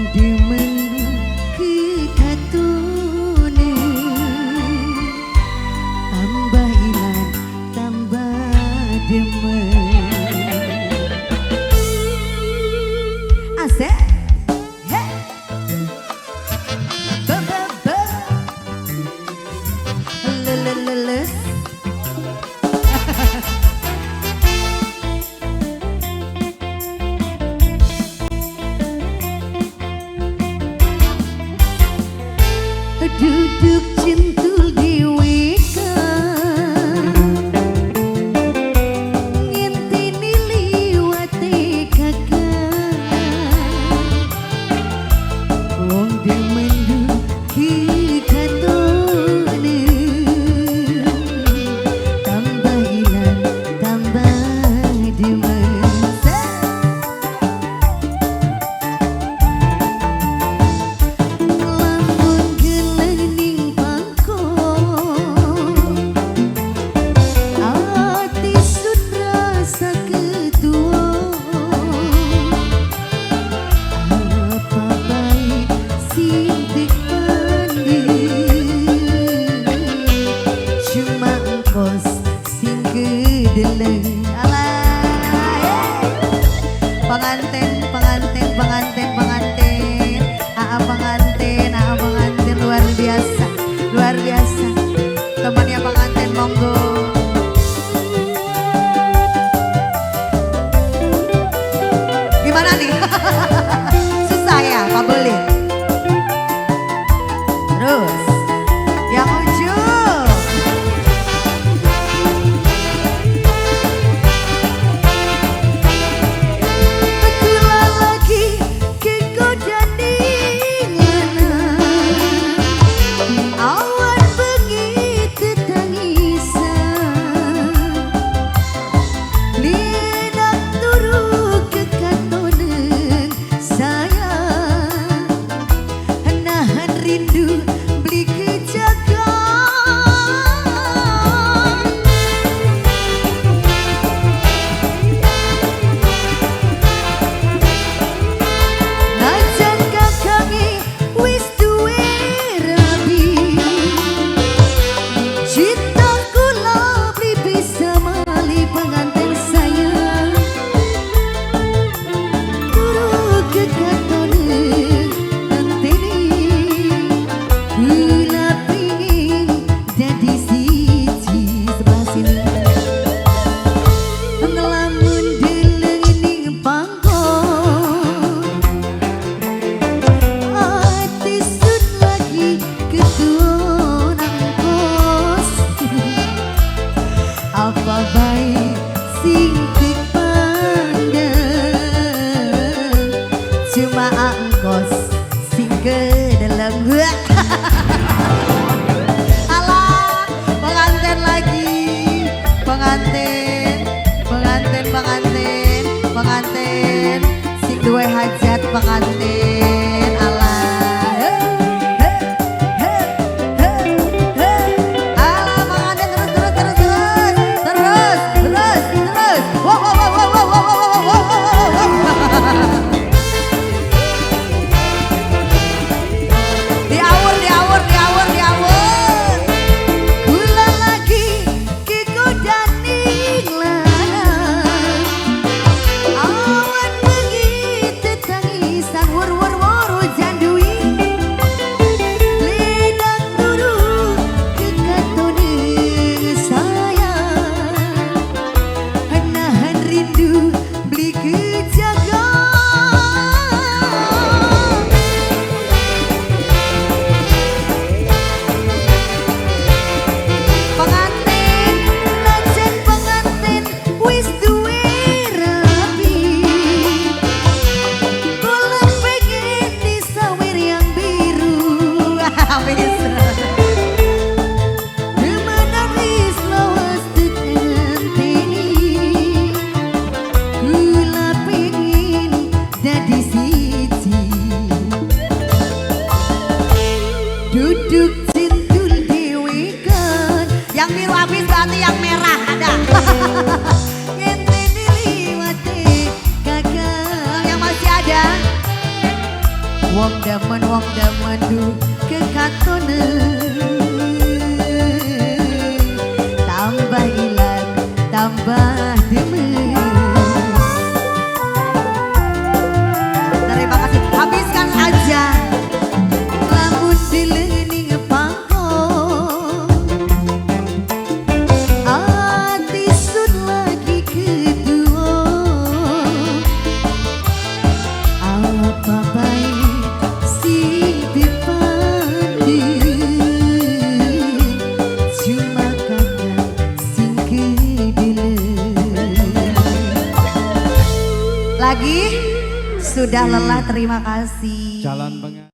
Demen kekatone tambah ilang tambah demen. Asik. He. Be be be. Le le le le. Duduk cintul di wika ngintini liwate kakak wong demen kikatone tambah ilang tambah demen. Pengantin, pengantin, pengantin, pengantin, aa pengantin, aa pengantin, luar biasa, luar biasa. Temannya pengantin monggo. Gimana nih? Susah ya, Pak Beli. Terus, yang ujung. Rindu beli kejagaan. Najan kakange wis duwe rabi, cinta kula beli bisa mali pengantin sayang. Turu kekatone apa baik sing dipandang cuma angkos sing ke dalam. Alah, pengantin lagi, pengantin, pengantin, pengantin, pengantin sing duwe hajat pengantin. Alah. Wur wur. Wong demen, wong demen du kekatone, tambah ilang tambah demen. Terima kasih, habiskan aja. Lamun dileni pangkon, ati sun lagi kedua. Apa baik sing dipanding, cuma kakang sing kedele. Lagi sudah lelah, terima kasih. Jalan pengen.